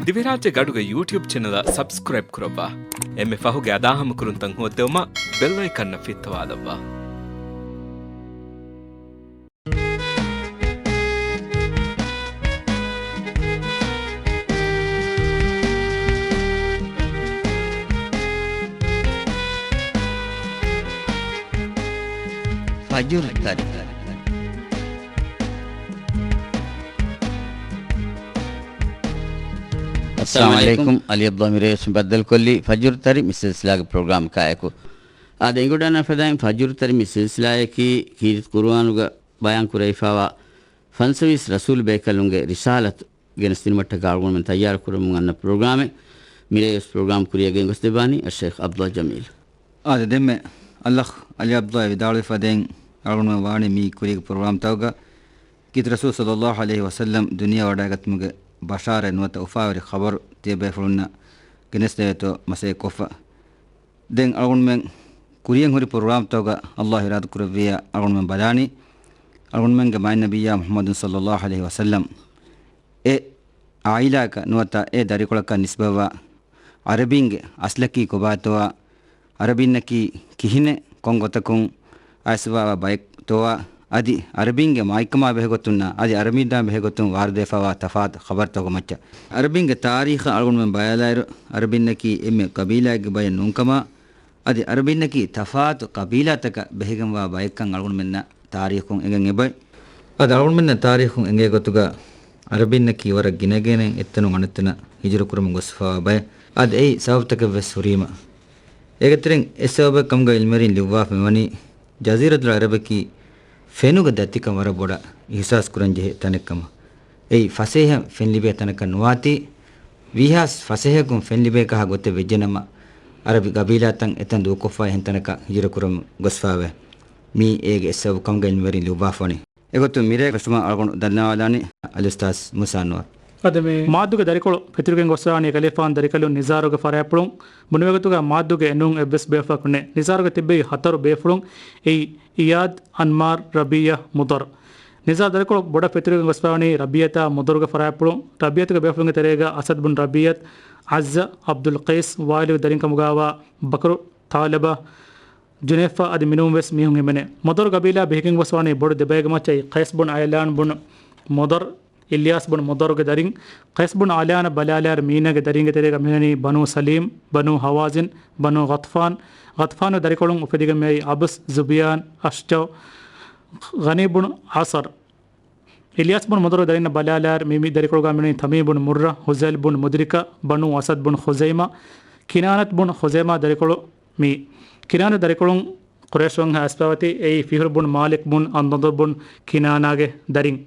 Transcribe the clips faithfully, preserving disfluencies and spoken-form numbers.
ދިވެހިރާއްޖޭގެ އަޑުގެ ޔޫޓިއުބް ޗެނަލަށް ސަބްސްކްރައިބް ކުރައްވާ. އެންމެ ފަހުގެ އަދާހަމަކުރުންތައް ހޯއްދެވުމަށް ބެލް އައިކަންއަށް ފިއްތަވާލައްވާ. ފަޖުރު ތަރި. އައްސަލާމު އަލައިކުމް. އަލީ އަބްދުﷲ މިރޭވެސް ބައްދަލުކޮށްލީ ފަޖުރު ތަރި މި ސިލްސިލާގެ ޕްރޮގްރާމަކާއެކު. އާދެ، އެނގިވަޑައިގަންނަވާ ފަދައިން ފަޖުރު ތަރި މި ސިލްސިލާއަކީ ކީރިތި ޤުރުއާނުގަ ބަޔާން ކުރެވިފައިވާ ފަންސަވީސް ރަސޫލު ބޭކަލުންގެ ރިސާލަތު ގެނެސްދިނުމަށްޓަކާ އަޅުގަނޑުމެން ތައްޔާރު ކުރަމުން އަންނަ ޕްރޮގްރާމެއް. މިރޭވެސް ޕްރޮގްރާމް ކުރިޔަށް ގެންގޮސްދެއްވާނީ އައްޝައިޚް އަބްދުﷲ ޖަމީލް. އާދެ، ދެންމެ އަލްއަޚް އަލީ އަބްދުﷲ ވިދާޅުވި ފަދައިން އަޅުގަނޑުމެން ވާނީ މި ކުރީގެ ޕްރޮގްރާމްތަކުގަ ކީރިތި ރަސޫލު ޞައްލައްލާހު ޢަލައިހި ވަސައްލަމް ދުނިޔެ ވަޑައިގަތުމުގެ ބަޝާރަތް ނުވަތަ އުފާވެރި ޚަބަރު ތިޔަބޭފުޅުންނަށް ގެނެސްދެވޭތޯ މަސައްކަތްކޮށްފަ. ދެން އަޅުގަނޑުމެން ކުރިޔަށް ހުރި ޕްރޮގްރާމްތަކުގަ އަލްލާހު އިރާދަ ކުރެއްވިއްޔާ އަޅުގަނޑުމެން ބަލާނީ، އަޅުގަނޑުމެންގެ މާތް ނަބިއްޔާ މުޙައްމަދު ޞައްލައްލާހު ޢަލައިހި ވަސައްލަމް އެ ޢާއިލާއަކަށް ނުވަތަ އެ ދަރިކޮޅަކަށް ނިސްބަތްވާ ޢަރަބީންގެ އަސްލަކީ ކޮބާތޯއާ، ޢަރަބީންނަކީ ކިހިނެއް، ކޮން ގޮތަކުން އައިސްފައިވާ ބައެއްތޯއާ، އަދި ޢަރަބީންގެ މާތްކަމާ ބެހޭގޮތުންނާ އަދި ޢަރަބީންނާ ބެހޭގޮތުން ވާރިދުވެފައިވާ ތަފާތު ޚަބަރުތަކުގެ މައްޗަށް. ޢަރަބީންގެ ތާރީޚަށް އަޅުގަނޑުމެން ބަލާލާއިރު، ޢަރަބީންނަކީ އެންމެ ޤަބީލާއެއްގެ ބައެއް ނޫންކަމާ، އަދި ޢަރަބީންނަކީ ތަފާތު ޤަބީލާތަކަށް ބެހިގެންވާ ބައެއްކަން އަޅުގަނޑުމެންނަށް ތާރީޚުން އެނގެން އެބައޮތް. އަދި އަޅުގަނޑުމެންނަށް ތާރީޚުން އެނގޭ ގޮތުގަ ޢަރަބީންނަކީ ވަރަށް ގިނަގިނައިން އެއްތަނުން އަނެއްތަނަށް ހިޖުރަ ކުރަމުން ގޮސްފައިވާ ބައެއް. އަދި އެއީ ސަބަބުތަކެއް ވެސް ހުރީމަ. އޭގެތެރެއިން އެއް ސަބަބެއް ކަމުގަ ޢިލްމުވެރިން ލިޔުއްވާފަ މިވަނީ، ޖަޒީރަތުލް ޢަރަބަކީ ފެނުގެ ދަތިކަން ވަރަށް ބޮޑަށް އިޙްސާސް ކުރަން ޖެހޭ ތަނެއް ކަމަށް. އެއީ ފަސޭހަ ފެން ލިބޭ ތަނަކަށް ނުވާތީ، ވީހާވެސް ފަސޭހަކޮށް ފެން ލިބޭ ކަހަލަ ގޮތެއް ވެއްޖެނަމަ، ޢަރަބި ޤަބީލާތައް އެތަން ދޫކޮށްފައި އެހެން ތަނަކަށް ހިޖުރަ ކުރަމުން ގޮސްފައިވޭ. މިއީ އޭގެ އެއް ސަބަބު ކަމުގަ ޢިލްމުވެރިން ލިޔުއްވާފަ ވަނީ. އެގޮތުން މިރޭ ވެސްޓުމަށް އަޅުގަނޑު ދަންނަވާލާނީ އަލްއުސްތާޛް މޫސާ ނުވަރު. އަދި މި މާއްދުގެ ދަރިކޮޅު ފެތުރިގެން ގޮސްފައިވަނީ ކަލޭފާނު ދަރިކަލުން ނިޒާރުގެ ފަރާތްޕުޅުން. ބުނެވޭގޮތުގަ މާއްދުގެ އެނޫން އެއްވެސް ބޭފުޅަކު ނެތް. ނިޒާރުގެ ތިއްބެވި ހަތަރު ބޭފުޅުން އެއީ އިޔާދް، އަންމާރް، ރަބީޔާ، މުޟައްރު. ނިޒާރު ދަރިކޮޅު ބޮޑަށް ފެތުރިގެން ގޮސްފައިވަނީ ރަބީޔަތާ މުޟައްރުގެ ފަރާތްޕުޅުން. ރަބީޔަތުގެ ބޭފުޅުންގެ ތެރޭގަ އަސަދް ބުން ރަބީޢަތް، ޢައްޒަ، ޢަބްދުލް ޤައިސް، ވާއިލުގެ ދަރިން ކަމުގައިވާ ބަކްރު، ޘަޢުލަބާ، ޖުނައިފާ އަދި މިނޫން ވެސް މީހުން ހިމެނޭ. މުޟައްރު ޤަބީލާ ބެހިގެން ގޮސްފައިވަނީ ބޮޑު ދެބައެއްގެ މައްޗަށް. ޤައިސް ބުން ޢައިލާން ބުން މުޟައްރު، އިލްޔާސް ބުން މުޟައްރުގެ ދަރިން. ޤައިސް ބުން ޢައިލާނަށް ބަލާލާއިރު މީނާގެ ދަރީންގެ ތެރޭގަ މިހެނީ ބަނޫ ސަލީމް، ބަނޫ ހަވާޒިން، ބަނޫ ޣަޠްފާން. ޣަޠްފާނުގެ ދަރިކޮޅުން އުފެދިގެން މިއައީ ޢަބްސް، ޒުބްޔާން، އަޝްޖަޢު، ޣަނީ ބުން ޢަޞްރު. އިލްޔާސް ބުން މުޟައްރުގެ ދަރިންނަށް ބަލާލާއިރު މި، މި ދަރިކޮޅުގަ މިހެނީ ތަމީމް ބުން މުއްރަ، ހުޛައިލް ބުން މުދްރިކަ، ބަނޫ އަސަދް ބުން ޚުޒައިމާ، ކިނާނަތް ބުން ޚުޒައިމާ ދަރިކޮޅު މި. ކިނާނަ ދަރިކޮޅުން ޤުރައިޝުން ހާސްފައިވަތީ އެއީ ފިހްރު ބުން މާލިކް ބުން އަންނަޟްރު ބުން ކިނާނާގެ ދަރިން.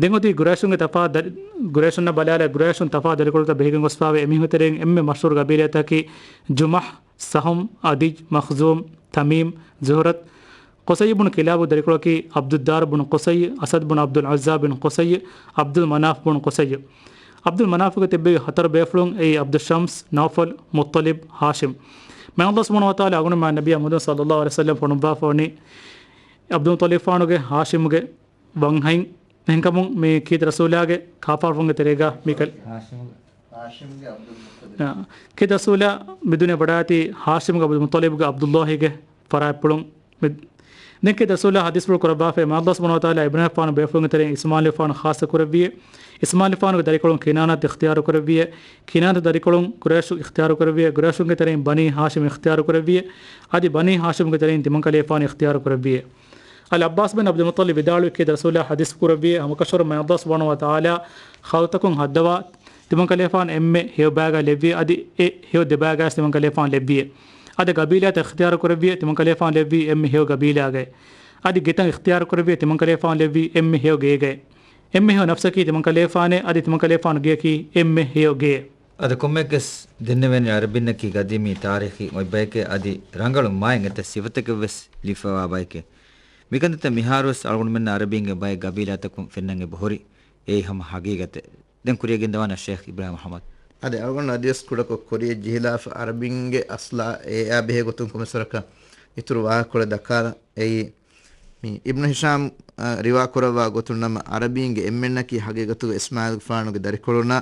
ދެން އޮތީ ޤުރައިޝުންގެ ތަފާ ދަރި، ޤުރައިޝުންނަށް ބަލާލާ ޤުރައިޝުން ތަފާ ދަރިކޮޅުތައް ބެހިގެން ގޮސްފައިވާ އެމީހުން ތެރެއިން އެންމެ މަޝްހޫރު ޤަބީލާތަކީ ޖުމަޙް، ސަހުމް، ޢަދިއްޔު، މަޚްޒޫމް، ތަމީމް، ޒުހުރަތް. ޤުޞައްޔު ބުން ކިލާބު ދަރިކޮޅަކީ ޢަބްދުއްދާރު ބުން ޤުޞައްޔު، އަސަދް ބުން ޢަބްދުލް ޢުއްޒާ ބިން ޤުޞައްޔު، ޢަބްދުލް މަނާފް ބުން ޤުޞައްޔު. ޢަބްދުލް މަނާފުގެ ތިއްބެވި ހަތަރު ބޭފުޅުން އެއީ ޢަބްދުއްޝަމްސް، ނައުފަލް، މުއްޠަލިބް، ހާޝިމް. މާތް ﷲ ސުބްޙާނަހޫ ވަތަޢާލާ އަޅުގަނޑުމެން ނަބިއްޔާ މުޙައްމަދު ޞައްލައްލާހު ޢަލައިހި ވަސައްލަމް ފޮނުއްވާފަ ވަނީ ޢަބްދުލް މުޠަލިބްފާނުގެ، ހާޝިމުގެ ވަންހައިން. އެހެންކަމުން މި ކީރިތި ރަސޫލާގެ ކާފާރުންގެ ތެރޭގަ މިކަލޭ. ހާޝިމުގެ. ހާޝިމްގެ ޢަބްދުލް މުއްޠަލިބް. އާ، ކީރިތި ރަސޫލާ މި ދުނިޔެ ވަޑައިގަތީ ހާޝިމްގެ ޢަބްދުލް މުއްޠަލިބްގެ ޢަބްދުﷲގެ ފަރާތްޕުޅުން. މި، ދެން ކީރިތި ރަސޫލާ ޙަދީޘްފުޅު ކުރައްވާފައި، މާތް ﷲ ސުބްޙާނަހޫ ވަތަޢާލާ އިބްރާހީމްފާނު ބޭފުޅުންގެ ތެރެއިން އިސްމާޢީލްފާނު ޚާއްޞަ ކުރެއްވިއޭ. އިސްމާޢީލްފާނުގެ ދަރިކޮޅުން ކިނާނަތު އިޚްތިޔާރު ކުރެއްވިއޭ. ކިނާނަތު ދަރިކޮޅުން ޤުރައިޝު އިޚްތިޔާރު ކުރެއްވިއޭ. ޤުރައިޝުންގެ ތެރެއިން ބަނީ ހާޝިމް އިޚްތިޔާރު ކުރެއްވިއޭ. އަދި ބަނީ ހާޝިމްގެ ތެރެއިން ތިމަންކަލޭފާނު އިޚްތިޔާރު ކުރެއްވިއޭ. އަލް ޢައްބާސް ބިން ޢަބްދުލް މުއްޠަލިބް ވިދާޅުވި ކީރިތި ރަސޫލާ ޙަދީޘް ކުރެއްވިއޭ، ހަމަކަށަވަރު މާތް ﷲ ސުބްޙާނަހޫ ވަތަޢާލާ ޚަލްޤުތަކުން ހައްދަވާ ތިމަންކަލޭފާނު އެންމެ ހެޔޮ ބައިގަ ލެއްވިއޭ، އަދި އެ ހެޔޮ ދެބައިގައި ތިމަންކަލޭފާނު ލެއްވިއޭ. އަދި ޤަބީލާތައް އިޚްތިޔާރު ކުރެއްވިއޭ، ތިމަންކަލޭފާނު ލެއްވީ އެންމެ ހެޔޮ ޤަބީލާގައި. އަދި ގެތައް އިޚްތިޔާރު ކުރެއްވިއޭ، ތިމަންކަލޭފާނު ލެއްވީ އެންމެ ހެޔޮ ގެއެއްގައި. އެންމެ ހެޔޮ ނަފްސަކީ ތިމަންކަލޭފާނޭ، އަދި ތިމަންކަލޭފާނު ގެޔަކީ އެންމެ ހެޔޮ ގެއެއް. އަދި ކޮންމެއަކަސް ދެންނެވެނީ ޢަރަބިންނަކީ ޤަދީމީ ތާރީޚީ އޮތް ބަޔެކޭ، އަދި ރަނގަޅު މާތް އެތައް ސިފަތަކެއް ވެސް ލިޔެފައިވާ ބަޔެކޭ. މިކަންތައްތައް މިހާރުވެސް އަޅުގަނޑުމެންނަށް ޢަރަބީންގެ ބައެއް ޤަބީލާތަކުން ފެންނަން އެބަހުރި. އެއީ ހަމަ ޙަޤީޤަތެއް. ދެން ކުރިޔަށް ގެންދަވާނެ ޝޭޚް އިބްރާހިމް އަޙްމަދު. އަދި އަޅުގަނޑު އަދިވެސް ކުޑަކޮށް ކުރިޔަށް ޖެހިލާފަ، ޢަރަބީންގެ އަސްލާ އެއާ ބެހޭ ގޮތުން ކޮންމެސްވަރަކަށް އިތުރު ވާހަކަކޮޅެއް ދައްކާލަން. އެއީ، މި އިބްނު ހިޝާމް، އަ، ރިވާ ކުރައްވާ ގޮތުން ނަމަ، ޢަރަބީންގެ އެންމެންނަކީ ޙަޤީޤަތުގަ އިސްމާޢީލްގެފާނުގެ ދަރިކޮޅުންނާ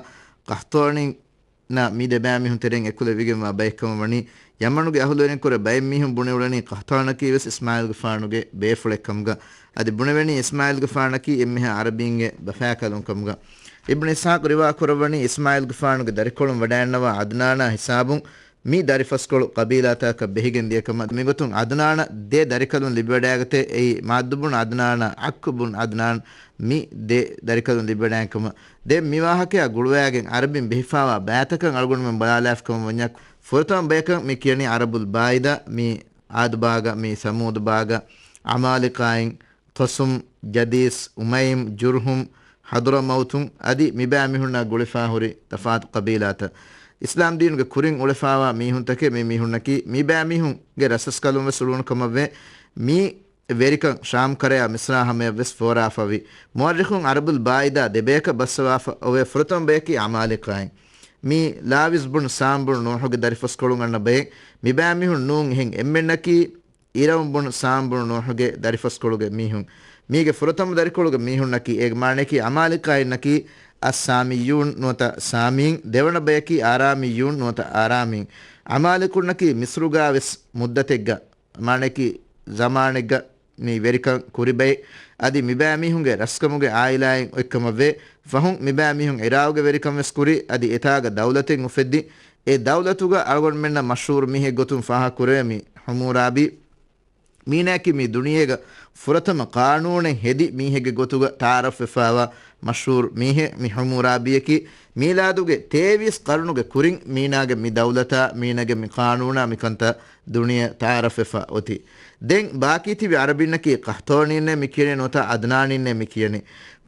ޤަޙްޠާނީންނާ މި ދެބައިމީހުން ތެރެއިން އެކުލެވިގެންވާ ބައެއްކަމަށް ވަނީ، ޔަމަނުގެ އަހުލުވެރިންކުރެ ބައެއް މީހުން ބުނެއުޅެނީ ޤަޙްޠާނަކީވެސް އިސްމާޢީލްގެފާނުގެ ބޭފުޅެއްކަމުގަ. އަދި ބުނެވެނީ އިސްމާޢީލްގެފާނަކީ އެންމެހާ ޢަރަބީންގެ ބަފާކަލުންކަމުގަ. އިބްނު އިސްޙާޤް ރިވާކުރައްވަނީ އިސްމާޢީލްގެފާނުގެ ދަރިކޮޅުން ވަޑައިންނަވާ ޢަދްނާނާ ހިސާބުން މި ދަރިފަސްކޮޅު ޤަބީލާތަކަށް ބެހިގެން ދިޔަކަމަށް. މިގޮތުން ޢަދްނާނަށް ދެ ދަރިކަލުން ލިބިވަޑައިގަތޭ. އެއީ މާއްދު ބުން ޢަދްނާނާ، ޢައްޤު ބުން ޢަދްނާން، މި ދެ ދަރިކަލުން ލިބިވަޑައިގެން ކަމަށް. ދެން މި ވާހަކަޔާ ގުޅުވައިގެން ޢަރަބިން ބެހިފާވާ ބައިތަކަށް އަޅުގަނޑުމެން ބަލާލާފިކަމަށް ވަންޏާ، ފުރަތަމަ ބަޔަކަށް މި ކިޔަނީ ޢަރަބުލް ބާއިދާ، މި ޢާދު ބާގަ، މި ސަމޫދު ބާގަ، ޢަމާލިޤާއިން، ޚުޞުމް، ޖަދީސް، އުމައިމް، ޖުރްހުމް، ޙަޟްރަމައުތުން އަދި މިބައިމީހުންނާ ގުޅިފާ ހުރި ތަފާތު ޤަބީލާތައް. އިސްލާމް ދީނުގެ ކުރިން އުޅެފާވާ މީހުންތަކެއް މި މީހުންނަކީ، މިބައިމީހުންގެ ރަސްރަސްކަލުން ވެސް އުޅުނު ކަމަށްވޭ. މި ވެރިކަން ޝާމް ކަރަޔާ މިޞްރާ ހަމަޔަށް ވެސް ފޯރާފަވި. މުއައްރިޚުން ޢަރަބުލް ބާއިދާ ދެބަޔަކަށް ބައްސަވާފަ އޮވޭ. ފުރަތަމަ ބަޔަކީ ޢަމާލިޤާއިން. މީ ލާވިސް ބުން ސާމް ބުން ނޫޙުގެ ދަރިފަސްކޮޅުން އަންނަ ބައެއް. މިބައިމީހުން ނޫން އެހެން. އެންމެންނަކީ އިރަމް ބުން ސާމް ބުން ނޫޙުގެ ދަރިފަސްކޮޅުގެ މީހުން. މީގެ ފުރަތަމަ ދަރިކޮޅުގެ މީހުންނަކީ، އޭގެ މާނަޔަކީ ޢަމާލިޤާއިންނަކީ އައްސާމިއްޔޫން ނުވަތަ ސާމީން، ދެވަނަ ބަޔަކީ އާރާމިއްޔޫން ނުވަތަ އާރާމީން. ޢަމާލިޤުންނަކީ މިޞްރުގާ ވެސް މުއްދަތެއްގަ، މާނަޔަކީ ޒަމާނެއްގަ މި ވެރިކަން ކުރި ބައެއް. އަދި މިބައިމީހުންގެ ރަސްކަމުގެ ޢާއިލާއިން އޮތްކަމަށްވޭ. ފަހުން މިބައިމީހުން ޢިރާޤުގެ ވެރިކަން ވެސް ކުރި. އަދި އެތާގަ ދައުލަތެއް އުފެއްދި. އެ ދައުލަތުގަ އަޅުގަނޑުމެންނަށް މަޝްހޫރު މީހެއް ގޮތުން ފާހަގަކުރެވޭ މި ޙައްމޫރާބީ. މީނައަކީ މި ދުނިޔޭގަ ފުރަތަމަ ޤާނޫނެއް ހެދި މީހެއްގެ ގޮތުގަ ތަޢާރަފްވެފާވާ މަޝްހޫރު މީހެއް މި ޙައްމޫރާބީއަކީ. މީލާދުގެ ތޭވީސް ޤަރުނުގެ ކުރިން މީނާގެ މި ދައުލަތާ، މީނާގެ މި ޤާނޫނާ މި ކަންތައް ދުނިޔެ ތަޢާރަފްވެފަ އޮތީ. ދެން ބާކީ ތިބި ޢަރަބިންނަކީ ޤަޙްޠާނީންނޭ މި ކިޔަނީ ނުވަތަ ޢަދްނާނީންނޭ މި ކިޔަނީ.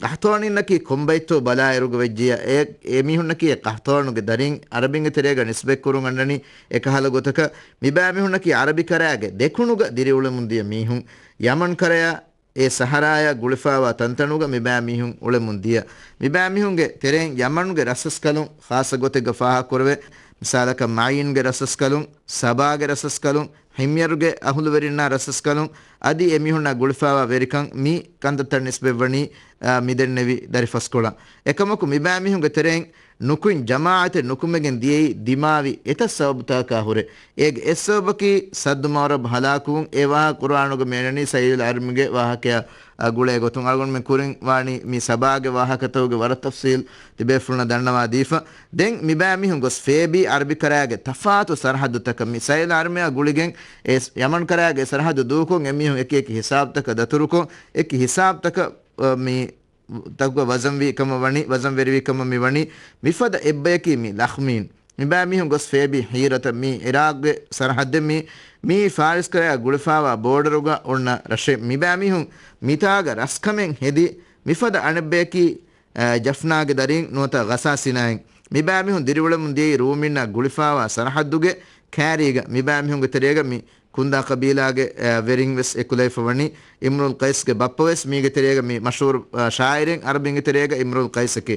ޤަޙްޠާނީންނަކީ ކޮންބައެއްތޯ ބަލާއިރުގަ ވެއްޖިޔާ، އެ، އެ މީހުންނަކީ އެ ޤަޙްޠާނުގެ ދަރިން. ޢަރަބިންގެ ތެރޭގަ ނިސްބަތްކުރުން އަންނަނީ އެކަހަލަ ގޮތަކަށް. މިބައިމީހުންނަކީ ޢަރަބިކަރައިގެ ދެކުނުގަ ދިރިއުޅެމުން ދިޔަ މީހުން. ޔަމަންކަރަޔާ އެ ސަހަރާޔާ ގުޅިފާވާ ތަންތަނުގަ މިބައިމީހުން އުޅެމުން ދިޔަ. މިބައިމީހުންގެ ތެރެއިން ޔަމަނުގެ ރަސްރަސްކަލުން ޚާއްޞަ ގޮތެއްގަ ފާހަގަކުރެވޭ. މިސާލަކަށް މަޢީންގެ ރަސްރަސްކަލުން، ސަބާގެ ރަސްރަސްކަލުން، ޙިމްޔަރުގެ އަހުލުވެރިންނާ ރަސްރަސްކަލުން، އަދި އެމީހުންނާ ގުޅިފާވާ ވެރިކަން މި ކަންތައްތައް ނިސްބަތްވަނީ، އާ، މިދެންނެވި ދަރިފަސްކޮޅަށް. އެކަމަކު މިބައިމީހުންގެ ތެރެއިން ނުކުތް ޖަމާޢަތެއް ނުކުމެގެން ދިޔައީ ދިމާވި އެތައް ސަބަބުތަކާ ހުރެ. އޭގެ އެއް ސަބަބަކީ ސައްދު މަޢުރަބް ހަލާކުވުން. އެ ވާހަކަ ޤުރުއާނުގަ މިއަންނަނީ ސަޢީދުލް ޢަރަބީގެ ވާހަކަޔާ، އަ، ގުޅޭ ގޮތުން. އަޅުގަނޑުމެން ކުރިން ވާނީ މި ސަބާގެ ވާހަކަތަކުގެ ވަރަށް ތަފްޞީލް ތިބޭފުޅުންނަށް ދަންނަވާ ދީފަ. ދެން މިބައިމީހުން ގޮސް ފޭބީ ޢަރަބިކަރައިގެ ތަފާތު ސަރަޙައްދުތަކަށް މި ސަޢީދުލް ޢަރަބީއާ ގުޅިގެން އެ ޔަމަންކަރައިގެ ސަރަޙައްދު ދޫކޮށް އެމީހުން އެކި އެކި ހިސާބުތަކަށް ދަތުރުކޮށް، އެކި ހިސާބުތަކަށް، އަ، މި ތަކުގަ ވަޒަންވީ ކަމަށް ވަނީ، ވަޒަންވެރިވީ ކަމަށް މި ވަނީ. މިފަދަ އެއްބަޔަކީ މި ލަޚްމީން. މިބައިމީހުން ގޮސް ފޭބީ ޙީރަތަށް. މީ ޢިރާޤްގެ ސަރަޙައްދެއް. މީ، މީ ފާރިސްކަރަޔާ ގުޅިފާވާ ބޯޑަރުގަ އޮންނަ ރަށެއް. މިބައިމީހުން މިތާގަ ރަސްކަމެއް ހެދި. މިފަދަ އަނެއްބަޔަކީ، އަ، ޖަފްނާގެ ދަރީން ނުވަތަ ޣަސާސިނާއިން. މިބައިމީހުން ދިރިއުޅެމުން ދިޔައީ ރޫމީންނާ ގުޅިފާވާ ސަރަޙައްދުގެ ކާރީގަ. މިބައިމީހުންގެ ތެރޭގަ މި ކުންދާ ޤަބީލާގެ، އަ، ވެރިން ވެސް އެކުލެވިފަ ވަނީ. އިމްރުލް ޤައިސްގެ ބައްޕަ ވެސް މީގެ ތެރޭގަ މި މަޝްހޫރު، އަ، ޝާއިރެއް ޢަރަބިންގެ ތެރޭގަ އިމްރުލް ޤައިސްއަކީ.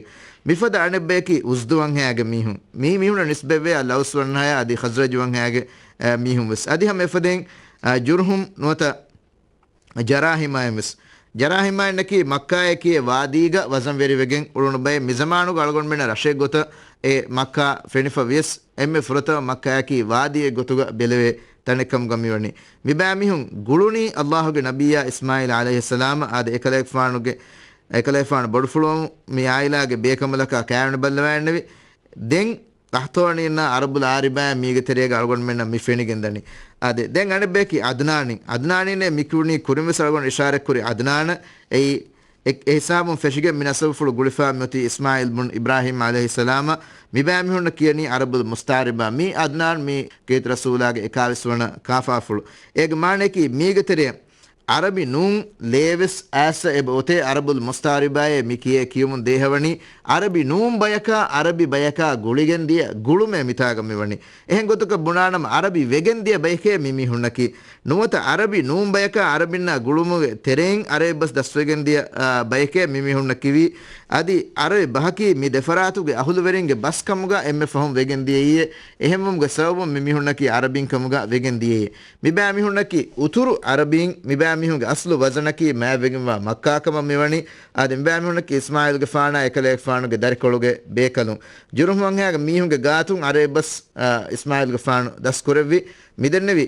މިފަދަ އަނެއްބަޔަކީ އުޒްދު ވަންހައިގެ މީހުން. މީ މީހުންނަށް ނިސްބަތްވެ އަލްއައުސް ވަންހައި އަދި ޚަޒްރަޖް ވަންހައިގެ، އަ، މީހުން ވެސް. އަދި ހަމަ އެފަދައިން، އަ، ޖުރްހުމް ނުވަތަ ޖަރާހިމާއިން ވެސް. ޖަރާހިމާއިންނަކީ މައްކާއެކި ވާދީގަ ވަޒަންވެރިވެގެން އުޅުނު ބައެއް. މިޒަމާނުގަ އަޅުގަނޑުމެންނަށް ރަށެއް ގޮތަށް އެ މައްކާ ފެނިފަ ވިޔަސް، އެންމެ ފުރަތަމަ މައްކާއަކީ ވާދީއެއް ގޮތުގަ ބެލެވޭ ތަނެއްކަމުގަ މިވަނީ. މިބައިމީހުން ގުޅުނީ ﷲ ގެ ނަބިއްޔާ އިސްމާޢީލް ޢަލައިހިއްސަލާމަށް އާދެ، އެކަލޭގެފާނުގެ، އެކަލޭގެފާނު ބޮޑުފުޅުވަމުން މި ޢާއިލާގެ ބޭކަނބަލަކާ ކާވެނިބައްލަވާންނެވި. ދެން ޤަޙްޠާނީންނާ ޢަރަބުލް ޢާރިބާއިން މީގެ ތެރޭގަ އަޅުގަނޑުމެންނަށް މި ފެނިގެންދަނީ. އާދެ، ދެން އަނެއްބަޔަކީ ޢަދްނާނީން. ޢަދްނާނީންނޭ މި ކިޔުނީ ކުރިންވެސް އަޅުގަނޑު އިޝާރަތްކުރި ޢަދްނާނަށް. އެއީ އެ، އެ ހިސާބުން ފެށިގެން މި ނަސަބުފުޅު ގުޅިފާ މިއޮތީ އިސްމާޢީލް ބުން އިބްރާހީމް ޢަލައިހިއްސަލާމަށް. މިބައިމީހުންނަށް ކިޔަނީ ޢަރަބުލް މުސްތަޢްރިބާ. މީ ޢަދްނާން މީ ކީރިތި ރަސޫލާގެ އެކާވީސް ވަނަ ކާފާފުޅު. އޭގެ މާނަޔަކީ މީގެ ތެރެއަށް ޢަރަބި ނޫން ލޭވެސް އައިސް އެބަ އޮތޭ. ޢަރަބުލް މުސްތަޢްރިބާއޭ މި ކިޔޭ ކިޔުމުން ދޭހަވަނީ ޢަރަބި ނޫން ބަޔަކާ ޢަރަބި ބަޔަކާ ގުޅިގެން ދިޔަ ގުޅުމޭ މިތާގަ މިވަނީ. އެހެން ގޮތަކަށް ބުނާނަމަ، ޢަރަބި ވެގެން ދިޔަ ބަޔެކޭ މި މީހުންނަކީ. ނުވަތަ ޢަރަބި ނޫން ބަޔަކާ ޢަރަބިންނާ ގުޅުމުގެ ތެރެއިން ޢަރަބި ބަސް ދަސްވެގެން ދިޔަ، އާ، ބަޔެކޭ މި މީހުންނަކީ. އަދި ޢަރަބި ބަހަކީ މި ދެފަރާތުގެ އަހުލުވެރިންގެ ބަސް ކަމުގަ އެންމެ ފަހުން ވެގެން ދިޔައީ. އެހެންވުމުގެ ސަބަބުން މި މީހުންނަކީ ޢަރަބިން ކަމުގަ ވެގެން ދިޔައީ. މިބައިމީހުންނަކީ އުތުރު ޢަރަބީން. މިބައި މީހުންގެ އަސްލު ވަޒަނަކީ މާތްވެގެންވާ މައްކާ ކަމަށް މިވަނީ. އާދެ، އެންމެ ބައިމީހުންނަކީ އިސްމާޢީލްގެފާނާ އެކަލޭގެފާނުގެ ދަރިކޮޅުގެ ބޭކަލުން. ޖުރުހުމު އަންހާގެ މީހުންގެ ގާތުން އަރަބި ބަސް، އާ، އިސްމާޢީލްގެފާނު ދަސްކުރެއްވި. މިދެންނެވި،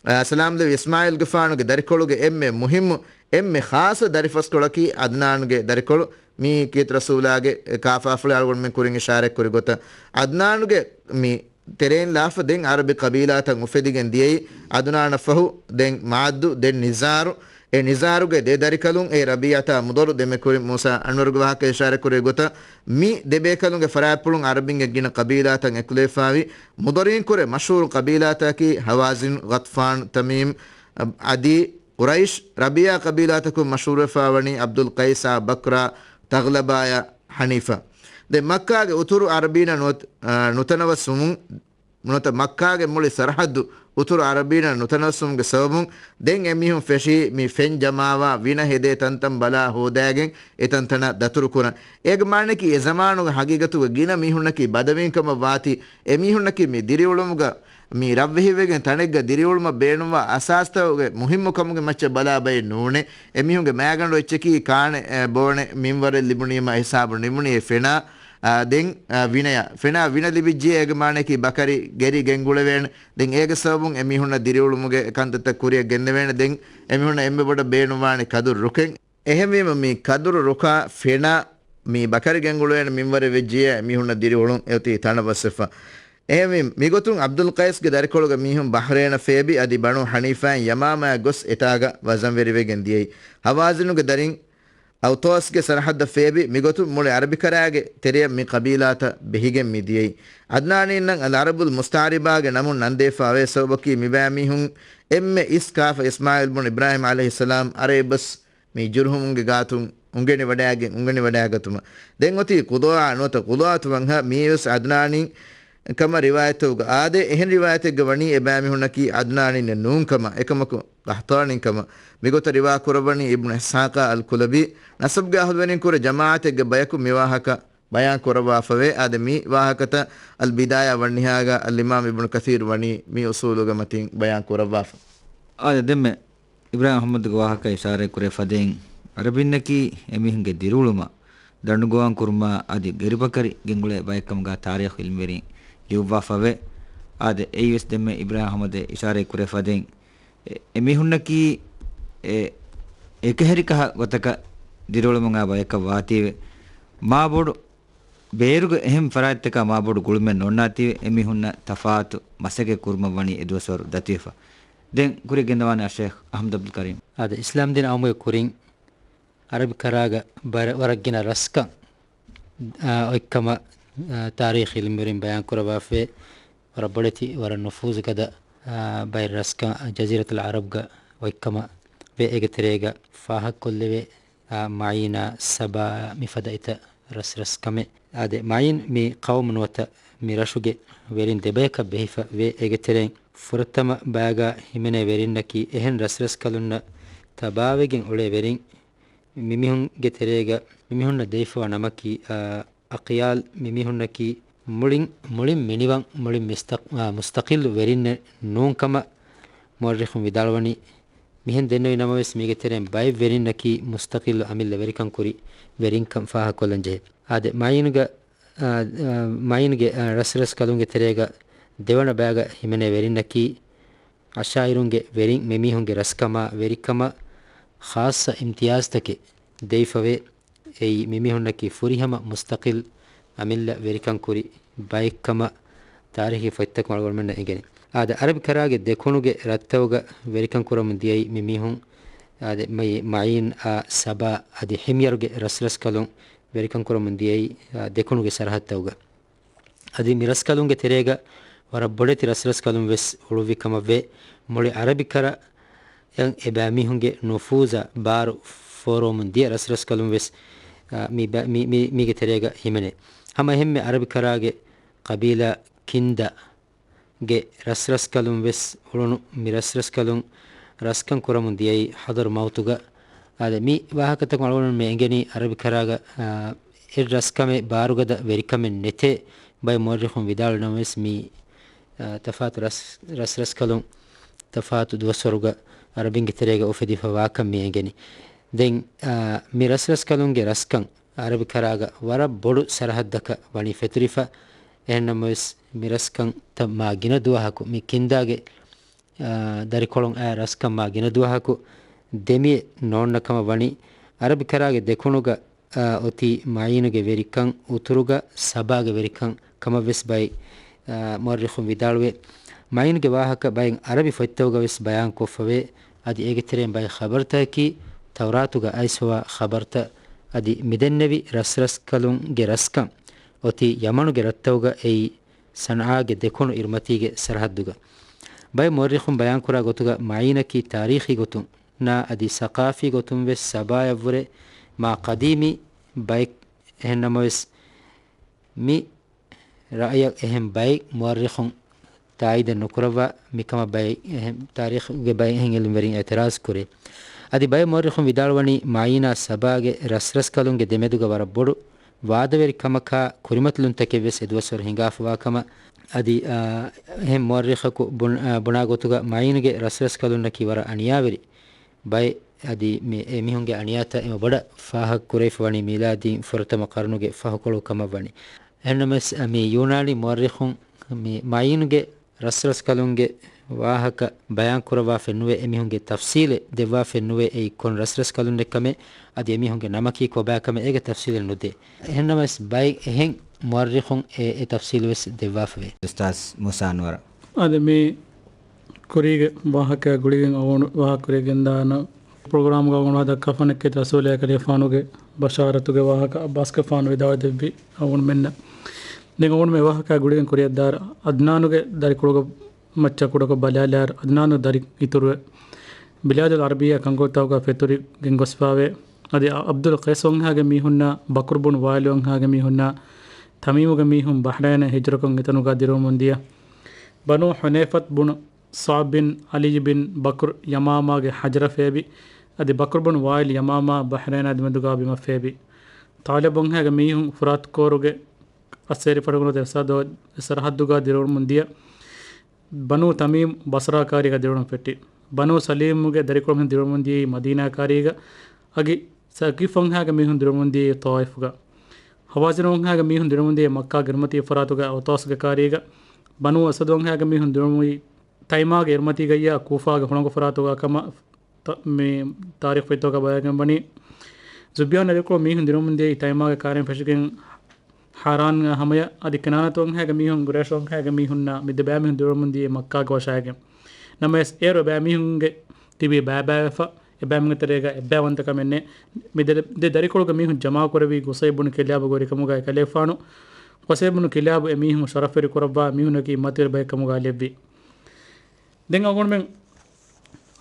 އާ، ސަލާމްލެވި އިސްމާޢީލްގެފާނުގެ ދަރިކޮޅުގެ އެންމެ މުހިއްމު، އެންމެ ޚާއްޞަ ދަރިފަސްކޮޅަކީ އަދްނާންގެ ދަރިކޮޅު. މީ ކީރިތި ރަސޫލާގެ ކާފާފުޅެއް އަޅުގަނޑުމެން ކުރިން އިޝާރަތްކުރި ގޮތަށް. އަދްނާނުގެ މި ތެރެއިން ލާފަ ދެން އަރަބި ޤަބީލާތައް އުފެދިގެން ދިޔައީ. އަދުނާނަށް ފަހު ދެން މާއްދު، ދެން ނިޒާރު. އެ ނިޒާރުގެ ދެ ދަރިކަލުން އެ ރަބީޢަތާ މުޟަރު ދެމެ ކުރިން މޫސާ އަންވަރުގެ ވާހަކަ އިޝާރަތްކުރި ގޮތަށް މި ދެބޭކަލުންގެ ފަރާތްޕުޅުން އަރަބިންގެ ގިނަ ޤަބީލާތައް އެކުލެވިފައިވި. މުޟަރުއިން ކުރެ މަޝްހޫރު ޤަބީލާތަކީ ހަވާޒިން، ޣަޠްފާން، ތަމީމް، އަދީ، ޤުރައިޝް. ރަބީޢާ ޤަބީލާތަކުން މަޝްހޫރުވެފައިވަނީ ޢަބްދުލް ޤައިސާ، ބަކްރާ، ތަޣްލަބާޔާ، ޙަނީފާ. ދެން މައްކާގެ އުތުރު އަރަބީންނަށް ނުވަތަ-، އާ، ނުތަނަވަސްވުމުން، ނުވަތަ މައްކާގެ މުޅި ސަރަޙައްދު އުތުރު އަރަބީންނަށް ނުތަނަވަސްވުމުގެ ސަބަބުން ދެން އެމީހުން ފެށީ މި ފެން ޖަމާވާ ވިނަ ހެދޭ ތަންތަން ބަލާ ހޯދައިގެން އެތަންތަނަށް ދަތުރުކުރަން. އޭގެ މާނައަކީ އެ ޒަމާނުގެ ހަގީގަތުގަ ގިނަ މީހުންނަކީ ބަދަވީން ކަމަށް ވާތީ، އެމީހުންނަކީ މި ދިރިއުޅުމުގަ މި ރަށްވެހިވެގެން ތަނެއްގަ ދިރިއުޅުމަށް ބޭނުންވާ އަސާސްތަކުގެ މުހިއްމު ކަމުގެ މައްޗަށް ބަލާ ބައެއް ނޫނޭ. އެމީހުންގެ މައިގަނޑު އެއްޗަކީ ކާނެ، އެ، ބޯނެ މިންވަރެއް ލިބުނީމަ ހިސާބު ނިމުނީ އެ ފެނާ، އާ، ދެން، އާ، ވިނަޔާ. ފެނާ ވިނަ ލިބިއްޖެ އޭގެ މާނައަކީ ބަކަރި ގެރި ގެންގުޅެވޭނެ. ދެން އޭގެ ސަބަބުން އެމީހުންނަށް ދިރިއުޅުމުގެ ކަންތައްތައް ކުރިއަށް ގެންނެވޭނެ. ދެން އެމީހުންނަށް އެންމެ ބޮޑަށް ބޭނުންވާނެ ކަދުރު ރުކެން. އެހެންވީމަ މި ކަދުރު ރުކާ ފެނާ މި ބަކަރި ގެންގުޅޭނެ މިންވަރެއް ވެއްޖިއްޔާ އެމީހުންނަށް ދިރިއުޅުން އެއޮތީ ތަނަވަސްވެފަ. އެހެންވީމަ މިގޮތުން ޢަބްދުލް ޤައިސްގެ ދަރިކޮޅުގެ މީހުން ބަޙްރޭނަށް ފޭބި އަދި ބަނޫ ޙަނީފާއިން ޔަމާމާއަށް ގޮސް އެތާގަ ވަޒަންވެރިވެގެން ދިޔައީ. ހަވާޒިނުގެ ދަރިން އައުޠާސްގެ ސަރަޙައްދަށް ފޭބި މިގޮތުން މުޅި ޢަރަބިކަރާގެ ތެރެއަށް މި ޤަބީލާތައް ބެހިގެން މި ދިޔައީ. ޢަދްނާނީންނަށް އަލްޢަރަބުލް މުސްތަޢުރިބާގެ ނަމުން ނަންދެވިފައިވޭ ސަބަބަކީ މިބައިމީހުން އެންމެ އިސް ކާފަ އިސްމާޢީލް ބުން އިބްރާހީމް ޢަލައިހިއްސަލާމް އަރަބި ބަސް މި ޖުރުހުމުންގެ ގާތުން އުނގެނިވަޑައިގެން، އުނގެނިވަޑައިގަތުމަށް. ދެން އޮތީ ޤުޟާޢާ ނުވަތަ ޤުޟާޢަތު ވަންހާ މިއީވެސް ޢަދްނާނީން ކަމަށް ރިވާޔަތްތަކުގަ އާދޭ. އެހެން ރިވާޔަތެއްގަ ވަނީ އެބައިމީހުންނަކީ ޢަދްނާނީންނެއް ނޫން ކަމަށް، އެކަމަކު ޤަޙްޠާނީން ކަމަށް. މިގޮތަށް ރިވާ ކުރައްވަނީ އިބްނު އިސްޙާޤާ އަލް ކުލަބީ. ނަސަބުގެ އަހުލުވެރިން ކުރެ ޖަމާޢަތެއްގެ ބަޔަކު މި ވާހަކަ ބަޔާން ކުރައްވާފަވޭ. އާދެ، މި ވާހަކަތައް އަލް ބިދާޔާ ވަންނިހާގަ އަލް އިމާމް އިބްނު ކަޘީރު ވަނީ މި އުޞޫލުގެ މަތިން ބަޔާން ކުރައްވާފަ. އާދެ، ދެންމެ އިބްރާހިމް އަޙްމަދުގެ ވާހަކަ އިޝާރަތް ކުރެ ފަދައިން، އަރަބިންނަކީ އެމީހުންގެ ދިރިއުޅުމަށް ދަނޑުގޮވާން ކުރުމާ އަދި ގެރިބަކަރި ގެންގުޅޭ ބައެއްކަމުގަ ތާރީޚު އިލްމުވެރިން ލިޔުއްވާފަވޭ. އާދެ، އެއީވެސް ދެންމެ އިބްރާހިމް އަޙްމަދު އިޝާރަތް ކުރެ ފަދައިން، އެ، އެމީހުންނަކީ އެ، އެކަހެރިކަހަ ގޮތަކަށް ދިރިއުޅެމުން އާ ބަޔަކަށް ވާތީވެ، މާބޮޑު ބޭރުގެ އެހެން ފަރާތްތަކާ މާބޮޑު ގުޅުމެއް ނޯންނާތީވެ، އެމީހުންނަށް ތަފާތު މަސައްކަތް ކުރުމަށް ވަނީ އެދުވަސްވަރު ދަތިވެފަ. ދެން ކުރިއަށް ގެންދަވާނެ އައްޝޭޚް އަޙްމަދު ޢަބްދުލް ކަރީމް. އާދެ، އިސްލާމްދީން އައުމުގެ ކުރިން އަރަބި ކަރާގަ ވަރަށް ގިނަ ރަސްކަން، އާ، އޮތްކަމަށް، އާ، ތާރީޚީ އިލްމުވެރިން ބަޔާން ކުރައްވާފައި. ވަރަށް ބޮޑެތި، ވަރަށް ނުފޫޒު ގަދަ، އާ، ބައެއް ރަސްކަން ޖަޒީރަތުލް ޢަރަބްގަ އޮތްކަމަށް ވޭ. އޭގެ ތެރޭގަ ފާހަގަކޮށްލެވޭ، އާ، މައީނާ، ސަބާ މިފަދަ އެތައް ރަސްރަސްކަމެއް. އާދެ، މައީން މި ޤައުމު ނުވަތަ މި ރަށުގެ ވެރިން ދެބަޔަކަށް ބެހިފަ ވޭ. އޭގެ ތެރެއިން ފުރަތަމަ ބައިގަ ހިމެނޭ ވެރިންނަކީ އެހެން ރަސްރަސްކަލުންނަށް ތަބާވެގެން އުޅޭ ވެރިން. މިމީހުންގެ ތެރޭގަ މިމީހުންނަށް ދެވިފަވާ ނަމަކީ، އާ، އަޤިޔާލް. މިމީހުންނަކީ މުޅިން، މުޅިން މިނިވަން، މުޅިން މިސްތަ-، އާ، މުސްތަޤިއްލު ވެރިންނެއް ނޫން ކަމަށް މުއައްރިޚުން ވިދާޅުވަނީ. މިހެން ދެންނެވި ނަމަވެސް، މީގެ ތެރެއިން ބައެއް ވެރިންނަކީ މުސްތަޤިއްލު އަމިއްލަ ވެރިކަން ކުރި ވެރިންކަން ފާހަގަކޮށްލަން ޖެހޭ. އާދެ، މައީންގަ، އާ، އާ، މައީންގެ، އާ، ރަސްރަސްކަލުންގެ ތެރޭގަ ދެވަނަ ބައިގަ ހިމެނޭ ވެރިންނަކީ އަޝާއިރުންގެ ވެރިން. މިމީހުންގެ ރަސްކަމާ ވެރިކަމަށް ޚާއްޞަ އިމްތިޔާޒްތަކެއް ދެވިފަވޭ. އެއީ، މިމީހުންނަކީ ފުރިހަމަ މުސްތަޤިލް އަމިއްލަ ވެރިކަން ކުރި ބައެއްކަމަށް ތާރީޚީ ފޮތްތަކުން އަޅުގަނޑުމެންނަށް އެނގެނީ. އާދެ، އަރަބި ކަރާގެ ދެކުނުގެ ރަށްތަކުގަ ވެރިކަން ކުރަމުން ދިޔައީ މި މީހުން. އާދެ، މައި-، މައީން އާ ސަބާ އަދި ޙިމްޔަރުގެ ރަސްރަސްކަލުން ވެރިކަން ކުރަމުން ދިޔައީ، އާ، ދެކުނުގެ ސަރަހައްދުތަކުގަ. އަދި މި ރަސްކަލުންގެ ތެރޭގަ ވަރަށް ބޮޑެތި ރަސްރަސްކަލުން ވެސް އުޅުއްވި ކަމަށްވޭ. މުޅި އަރަބި ކަރައަށް އެބައިމީހުންގެ ނުފޫޒަށް ބާރު ފޯރުވަމުން ދިޔަ ރަސްރަސްކަލުން ވެސް، އާ، މި ބަ-، މި-، މި-، މީގެ ތެރޭގަ ހިމެނޭ. ހަމަ އެހެންމެ އަރަބި ކަރާގެ ޤަބީލާ ކިންދާ ގެ ރަސްރަސްކަލުން ވެސް އުޅުނު މި ރަސްރަސްކަލުން ރަސްކަން ކުރަމުން ދިޔައީ ޙަޟަރުމައުތުގަ. އާދެ، މި ވާހަކަތަކުން އަޅުގަނޑުމެން އެނގެނީ އަރަބި ކަރާގަ، އާ، އެއް ރަސްކަމެއް ބާރުގަދަ ވެރިކަމެއް ނެތޭ. ބައެއް މުއައްރިޚުން ވިދާޅުވި ނަމަވެސް މި، އާ، ތަފާތު ރަސް-، ރަސްރަސްކަލުން ތަފާތު ދުވަސްވަރުގަ އަރަބިންގެ ތެރޭގަ އުފެދިފަ ވާކަން މި އެނގެނީ. ދެން، އާ، މި ރަސްރަސްކަލުންގެ ރަސްކަން އަރަބިކަރާގަ ވަރަށް ބޮޑު ސަރަހައްދަކަށް ވަނީ ފެތުރިފަ. އެހެންނަމަވެސް، މި ރަސްކަންތައް މާ ގިނަ ދުވަހަކު، މި ކިންދާގެ، އާ، ދަރިކޮޅުން އައި ރަސްކަން މާ ގިނަ ދުވަހަކު ދެމިއެއް ނޯންނަ ކަމަށް ވަނީ. އަރަބިކަރާގެ ދެކުނުގަ، އާ، އޮތީ މައީނުގެ ވެރިކަން، އުތުރުގަ ސަބާގެ ވެރިކަން ކަމަށްވެސް ބައެއް، އާ، މުއައްރިޚުން ވިދާޅުވޭ. މައީނުގެ ވާހަކަ ބައެއް އަރަބި ފޮތްތަކުގަވެސް ބަޔާންކޮށްފަވޭ. އަދި އޭގެ ތެރެއިން ބައެއް ޚަބަރުތަކަކީ ތައުރާތުގަ އައިސްފަވާ ޚަބަރުތައް. އަދި މިދެންނެވި ރަސްރަސްކަލުންގެ ރަސްކަން އޮތީ ޔަމަނުގެ ރަށްތަކުގަ، އެއީ ސަންޢާގެ ދެކުނު އިރުމަތީގެ ސަރަހައްދުގަ. ބައެއް މުއައްރިޚުން ބަޔާންކުރާ ގޮތުގަ މައީނަކީ ތާރީޚީ ގޮތުން ނާ އަދި ސަޤާފީ ގޮތުން ވެސް ސަބާޔަށްވުރެ މާ ޤަދީމީ ބައެއް. އެހެން ނަމަވެސް، މި ރައަޔަށް އެހެން ބައެއް މުއައްރިޚުން ތާއީދެއް ނުކުރައްވާ، މިކަމަށް ބައެއް އެހެން ތާރީޚުގެ ބައެއް އެހެން އިލްމުވެރިން އިޢުތިރާޒު ކުރޭ. އަދި ބައެއް މުއައްރިޚުން ވިދާޅުވަނީ މާއީނާ ސަބާގެ ރަސްރަސްކަލުންގެ ދެމެދުގަ ވަރަށް ބޮޑު ވާދަވެރި ކަމަކާ ކުރިމަތިލުންތަކެއް ވެސް އެދުވަސްވަރު ހިނގާފަވާ ކަމަށް. އަދި، އާ، އެހެން މުއައްރިޚަކު ބުން-، އާ، ބުނާ ގޮތުގަ މައީނުގެ ރަސްރަސްކަލުންނަކީ ވަރަށް އަނިޔާވެރި ބައެއް. އަދި މި އެމީހުންގެ އަނިޔާތައް އެމަ ބޮޑަށް ފާހަގަ ކުރެވިފަ ވަނީ މީލާދީން ފުރަތަމަ ޤަރުނުގެ ފަހުކޮޅު ކަމަށް ވަނީ. އެހެންނަމަވެސް، މި ޔޫނާނީ މުއައްރިޚުން މި މައީނުގެ ރަސްރަސްކަލުންގެ ވާހަކަ ބަޔާން ކުރައްވާފައެއް ނުވޭ، އެމީހުންގެ ތަފްސީލެއް ދެއްވާފައެއް ނުވޭ، އެއީ ކޮން ރަސްރަސްކަލުންނެއް ކަމެއް، އަދި އެމީހުންގެ ނަމަކީ ކޮބާ ކަމެއް އޭގެ ތަފްސީލެއް ނުދޭ. އެހެންނަމަވެސް، ބައެއް އެހެން މުއައްރިޚުން އެ، އެ ތަފްސީލު ވެސް ދެއްވާފަވޭ. އުސްތާޒް މޫސާ އަންވަރު. އަދި މި ކުރީގެ ވާހަކަ ގުޅިގެން އަޅުގަނޑު ވާހަކަ ކުރިޔަށް ގެންދާނަން. ޕްރޮގްރާމްގަ އަޅުގަނޑު ހަދާ ކަފަނެއްކެތި ރަސޫލާ ކަލޭފާނުގެ ބަޝާރަތުގެ ވާހަކަ އައްބާސްގެފާނު ވިދާޅު ދެއްވި އަޅުގަނޑުމެންނަށް. ދެން އަޅުގަނޑު މި ވާހަކަ ގުޅިގެން ކުރިޔަށްދާއިރު، އަދްނާނުގެ ދަރިކުޅުގަ މައްޗަށް ކުޑަކޮށް ބަލާލާއިރު، އަދްނާނު ދަރި އިތުރުވެ، ބިލާދުލް އަރަބިއްޔާ ކަންކޮޅުތަކުގަ ފެތުރިގެން ގޮސްފާވޭ. އަދި އަ-، އަބްދުލް ޤައިސް ވަންހާގެ މީހުންނާ، ބަކުރު ބުނު ވާއިލް ވަންހާގެ މީހުންނާ، ތަމީމުގެ މީހުން ބަޙްރައިނަށް ހިޖުރަކޮށް އެތަނުގަ ދިރިއުޅެމުން ދިޔަ. ބަނޫ ޙުނައިފަތު ބުނު ސަޢުބް ބިން ޢަލީ ބިން ބަކުރު ޔަމާމާގެ ޙަޖަރަށް ފޭބި. އަދި ބަކުރު ބުނު ވާއިލް ޔަމާމާ ބަޙްރައިނާ ދެމެދުގާ ބިމަށް ފޭބި. ޘަޢުލަބް ވަންހާގެ މީހުން ފުރާތު ކޯރުގެ އައްސޭރި ފަޑުގަނޑު ދެ ސަރަ-، ދެ ސަރަޙައްދުގާ ދިރިއުޅެމުން ދިޔަ. ބަނޫ ތަމީމް ބަޞްރާ ކާރީގަ ދިރިއުޅެން ފެއްޓި. ބަނޫ ސަލީމުގެ ދަރިކުޅަމުން ދިރިއުޅެމުން ދިޔައީ މަދީނާ ކާރީގަ. އަދި ސަޤީފް ވަންހާގެ މީހުން ދިރިއުޅެމުން ދިޔައީ ޠާއިފުގަ. ހަވާޒިން ވަންހާގެ މީހުން ދިރިއުޅެމުން ދިޔައީ މައްކާގެ އިރުމަތީ ފަރާތުގެ އައުޠާސްގެ ކާރީގަ. ބަނޫ އަސަދު ވަންހާގެ މީހުން ދިރިއުޅެމުން ތައިމާގެ އިރުމަތީގައްޔާ ކޫފާގެ ހުޅަނގު ފަރާތުގަ ކަމަށް ތަ-، މި ތާރީޚު ފޮތްތަކުގަ ބަޔާންވެގެން ވަނީ. ޒުބްޔާން ދަރިކުޅު މީހުން ދިރިއުޅެމުން ދިޔައީ ތައިމާގެ ކާރިން ފެށިގެން ހާރާންގެ ހަމަޔަށް. އަދި ކިނާނަތު ވަންހާގެ މީހުން ގުރޭޝް ވަންހާގެ މީހުންނާ މި ދެބައިމީހުން ދިރިއުޅެމުން ދިޔައީ މައްކާގެ ވަށާގެން. ނަމަވެސް އޭރު އެބައިމީހުންގެ ތިބީ ބައިބައިވެފަ، އެބައިމީހުންގެ ތެރޭގަ އެއްބައިވަންތަކަމެއް ނެތް. މި ދެ، ދެ ދަރިކޮޅުގެ މީހުން ޖަމާކުރެއްވީ ޤުޞައި ބުނު ކިލާބުގެ ވެރިކަމުގައި ކަލޭފާނު. ޤުޞައި ބުނު ކިލާބު އެމީހުން ޝަރަފްވެރި ކުރައްވާ މީހުންނަކީ މަތިވެރި ބައެއް ކަމުގައި ލެއްވި. ދެން އަޅުގަނޑުމެން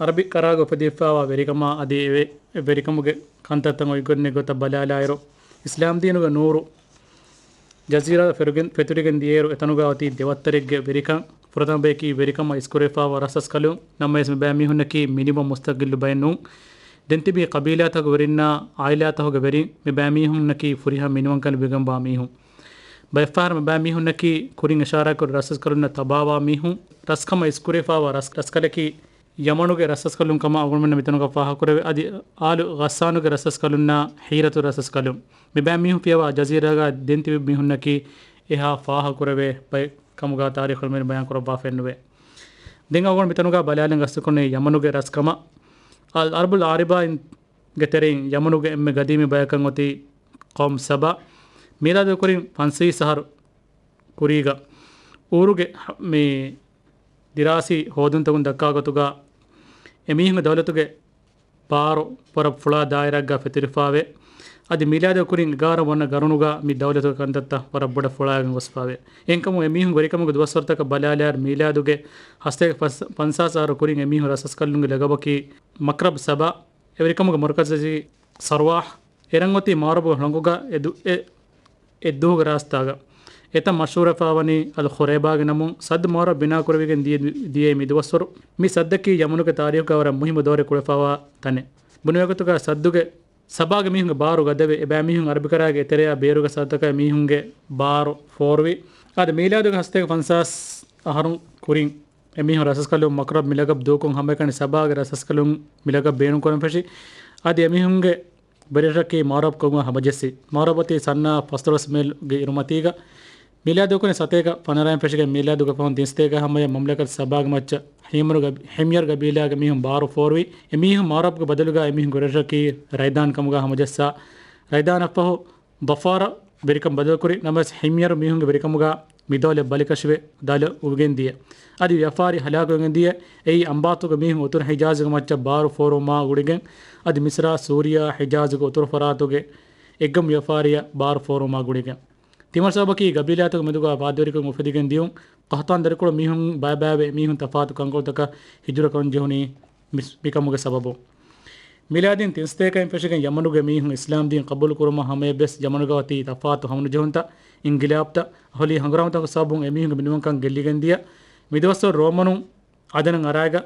އަރަބި ކަރާގަ އުފެދިފައިވާ ވެރިކަމާ އަދި އެ ވެ-، އެ ވެރިކަމުގެ ކަންތައްތައް އޮތްގޮތް ނެތް ގޮތަށް ބަލާލާއިރު، އިސްލާމްދީނުގެ ނޫރު ޖަޒީރާ ފެރުގެން، ފެތުރިގެން ދިޔައިރު އެތަނުގަ އޮތީ ދެވައްތަރެއްގެ ވެރިކަން. ފުރަތަމަ ބަޔަކީ ވެރިކަމަށް އިސްކުރެވިފައިވާ ރަސްރަސްކަލުން. ނަމަވެސް މިބައިމީހުންނަކީ މިނިވަން މުސްތަޤިއްލު ބައެއް ނޫން. ދެން ތިބީ ޤަބީލާތަކުގެ ވެރިންނާ އާއިލާތަކުގެ ވެރިން. މިބައިމީހުންނަކީ ފުރިހަމަ މިނިވަންކަން ލިބިގެންވާ މީހުން. ބައެއްފަހަރު މިބައިމީހުންނަކީ ކުރިން އިޝާރާތްކުރި ރަސްރަސްކަލުންނަށް ތަބާވާ މީހުން. ރަސްކަމަށް އިސްކުރެވިފައިވާ ރަސް، ރަސްކަލަކީ ޔަމަނުގެ ރަސްރަސްކަލުން ކަމަށް އަޅުގަނޑުމެންނަށް މިތަނުގަ ފާހަގަކުރެވޭ. އަދި އާލު ޣައްސާނުގެ ރަސްރަސްކަލުންނާ ހީރަތު ރަސްރަސްކަލުން. މިބައިމީހުން ފިޔަވާ ޖަޒީރާގަ ދެން ތިބި މީހުންނަކީ އެހާ ފާހަގަކުރެވޭ ބައެއް ކަމުގަ ތާރީޚު އިލްމުވެރިން ބަޔާންކުރައްވާފައެއް ނުވޭ. ދެން އަޅުގަނޑު މިތަނުގަ ބަލާލަން ގަސްތުކުރަނީ ޔަމަނުގެ ރަސްކަމަށް. އަލް އަރަބުލް އާރިބާއިންގެ ތެރެއިން ޔަމަނުގެ އެންމެ ގަދީމީ ބަޔަކަށް އޮތީ ޤައުމު ސަބާ. މީލާދު ކުރިން ފަންސަވީސް އަހަރު ކުރީގަ އޫރުގެ ހަ-، މި ދިރާސީ ހޯދުންތަކުން ދައްކާ ގޮތުގަ އެމީހުންގެ ދައުލަތުގެ ބާރު ވަރަށް ފުޅާ ދާއިރާއެއްގަ ފެތުރިފާވޭ. އަދި މީލާދު ކުރިން އެގާރަ ވަނަ ގަރުނުގަ މި ދައުލަތުގެ ކަންތައްތައް ވަރަށް ބޮޑަށް ފުޅާގެން ގޮސްފާވޭ. އެހެންކަމުން އެމީހުން ވެރިކަމުގެ ދުވަސްވަރުތަކަށް ބަލާލާއިރު މީލާދުގެ ހަސަތޭކަ ފަންސާސް އަހަރު ކުރިން އެމީހުން ރަސްރަސްކަލުންގެ ލަގަބަކީ މަކްރަބް ސަބާ. އެވެރިކަމުގެ މަރުކަޒަކީ ސަރުވާހް. އެރަށް އޮތީ މާރަބުގެ ހުޅަނގުގަ އެ ދު-، އެ، އެއްދުވަހުގެ ރާސްތާގަ. އެތަން މަޝްހޫރުވެފައިވަނީ އަލް ޚުރޭބާގެ ނަމުން. ސައްދު މާރަބު ބިނާކުރެވިގެން ދިޔަ-، ދިޔައީ މިދުވަސްވަރު. މި ސައްދަކީ ޔަމަނުގެ ތާރީޚުގަ ވަރަށް މުހިއްމު ދައުރެއް ކުޅެފައިވާ ތަނެއް. ބުނެވޭގޮތުގަ ސައްދުގެ ސަބާގެ މީހުންގެ ބާރު ގަދަވެ، އެބައިމީހުން އަރަބިކަރާގެ އެތެރެއާ ބޭރުގެ ސައްދަކަށް މީހުންގެ ބާރު ފޯރުވި. އާދެ، މީލާދުގެ ހަސަތޭކަ ފަންސާސް އަހަރުން ކުރިން އެމީހުން ރަސްރަސްކަލުން މަކްރަބް މިލަގަބް ދޫކޮށް ހަމައެކަނި ސަބާގެ ރަސްރަސްކަލުން މިލަގަބް ބޭނުންކުރަން ފެށި. އަދި އެމީހުންގެ ބެރަށަކީ މާރަބް ކޮންމަ ހަމަޖެއްސި. މާރަބަތީ ސަންނާ ފަސްދޮޅަސް މޭލްގެ އިރުމަތީގަ. މީލާދު ކުރިން ސަތޭކަ ފަނަރައިން ފެށިގެން މީލާދުގެ ފަހުން ތިންސަތޭކަ ހަމަޔަށް މަމްލަކަތު ސަބާގެ މައްޗަށް ހިމްޔަރު ގަ-، ހިމްޔަރު ގަބީލާގެ މީހުން ބާރު ފޯރުވި. އެމީހުން މާރަބްގެ ބަދަލުގަ އެމީހުން ގުރެށަކީ ރައިދާން ކަމުގަ ހަމަޖައްސާ. ރައިދާނަށް ފަހު ދޮފާރަށް ވެރިކަން ބަދަލުކުރި ނަމަވެސް، ހިމްޔަރު މީހުންގެ ވެރިކަމުގަ މި ދައުލަތް ބަލިކަށިވެ ދަލަށް އުވިގެން ދިޔަ. އަދި ވިޔަފާރި ހަލާކުވެގެން ދިޔަ. އެއީ އަނބާތުގެ މީހުން އުތުރު ހިޖާޒުގެ މައްޗަށް ބާރު ފޯރުވުމާ ގުޅިގެން، އަދި މިސްރާ، ސޫރިޔާ، ހިޖާޒުގެ އުތުރު ފަރާތުގެ އެއްގަމު ވިޔަފާރިއަށް ބާރު ފޯރުވުމާ ގުޅިގެން. ތިމަން ސަބަބަކީ ގަބީލާތަކުގެ މެދުގަ ފާދަވެރިކަން އުފެދިގެން ދިޔުން. ޤަހްޠާން ދަރިކޮޅު މީހުން ބައިބައިވެ މީހުން ތަފާތު ކަންކޮޅުތަކަށް ހިޖުރަކުރަން ޖެހުނީ މިސް-، މިކަމުގެ ސަބަބުން. މީލާދީން ތިންސަތޭކައިން ފެށިގެން ޔަމަނުގެ މީހުން އިސްލާމްދީން ޤަބޫލުކުރުމަށް ހަމަޔަށްވެސް ޔަމަނުގަ އޮތީ ތަފާތު ހަމަނުޖެހުންތައް، އިންގިލާބްތައް، އަހުލީ ހަނގުރާމަތަކުގެ ސަބަބުން އެމީހުންގެ މިނިވަންކަން ގެއްލިގެން ދިޔަ. މިދުވަސްވަރު ރޯމަނުން އަދަނަށް އަރާގަ